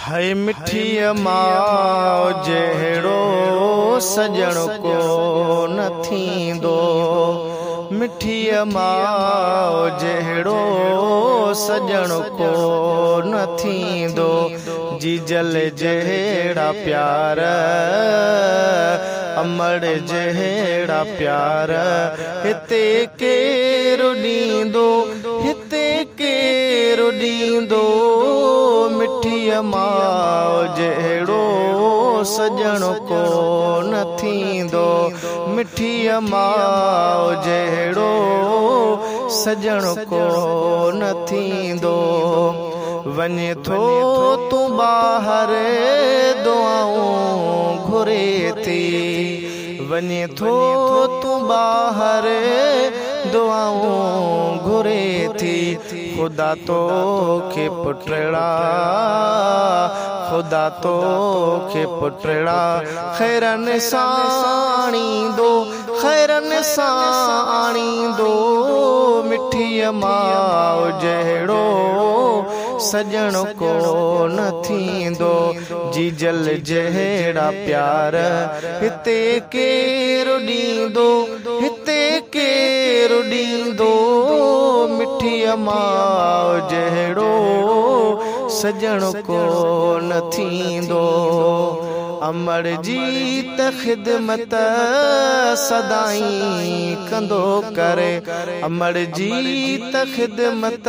هي مٺيءَ ماءُ جهڙو سڄڻ ڪونه ٿيندو، مٺيءَ ماءُ جهڙو سڄڻ ڪونه ٿيندو، جيجل جهڙا پيار، امڙ جهڙا پيار، هتي ڪير ڏيندو، هتي ڪير ڏيندو، مٺيءَ ماءُ جهڙو سڄڻ ڪونه ٿيندو، مٺيءَ ماءُ جهڙو سڄڻ ڪونه ٿيندو۔ وڃي ٿو تون ٻاهر دعائون گهري ٿي، وڃي ٿو تون ٻاهر دعائون گهري ٿي، خدا توکي پٽڙا، خدا توکي پٽڙا، خيرن سان آڻيندو، خيرن سان آڻيندو، مٺيءَ ماءُ جهڙو سڄڻ ڪونه ٿيندو، جيجل جهڙا پيار، هتي ڪير ڏيندو، هتي ڪير ڏيندو، مٺيءَ ماءُ جهڙو سڄڻ ڪونه ٿيندو۔ امڙ جي ته خدمت سدائين ڪندو ڪري، امڙ جي ته خدمت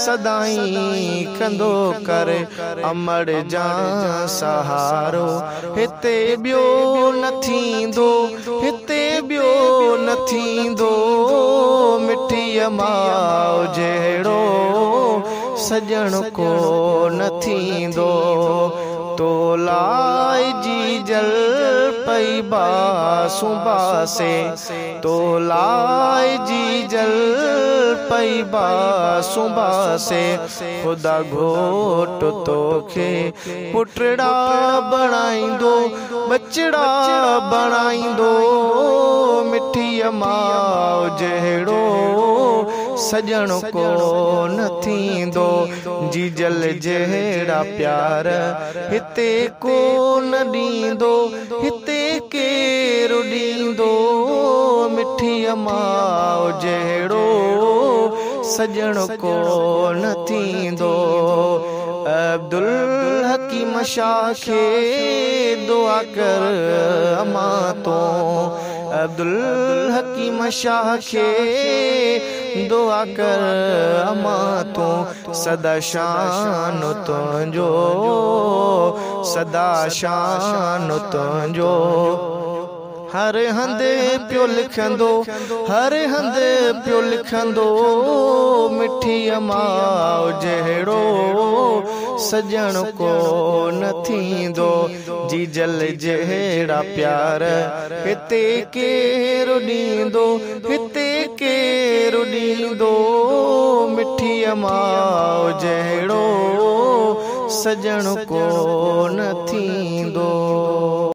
سدائين ڪندو ڪري، امڙ جان سهارو هتي ٻيو نه ٿيندو، هتي ٻيو نه ٿيندو، مٺيءَ ماءُ جهڙو سڄڻ ڪونه ٿيندو۔ تو لاءِ جيجل پئي باسون باسي، تو لاءِ جيجل پئي باسون باسي، خدا گهوٽ توکي پٽڙا بڻائيندو، ٻچڙا بڻائيندو، مٺيءَ ماءُ جهڙو سڄڻ ڪونه ٿيندو، جيجل جهڙا پيار، هتي ڪونه ڏيندو، هتي ڪير ڏيندو، مٺيءَ ماءُ جهڙو سڄڻ ڪونه ٿيندو۔ عبدل حڪيم شاهه کي دعا ڪر امان تون، عبدل حڪيم شاهه کي دعا ڪر امان تون، سدا شان تنهنجو، سدا شان تنهنجو۔ هر هنڌ پيو لکندو، هر هنڌ پيو لکندو، مٺيءَ ماءُ جهڙو سڄڻ ڪونه ٿيندو، جيجل جهڙا پيار، هتي ڪير ڏيندو، هتي ڪير ڏيندو، مٺيءَ ماءُ جهڙو سڄڻ ڪونه ٿيندو۔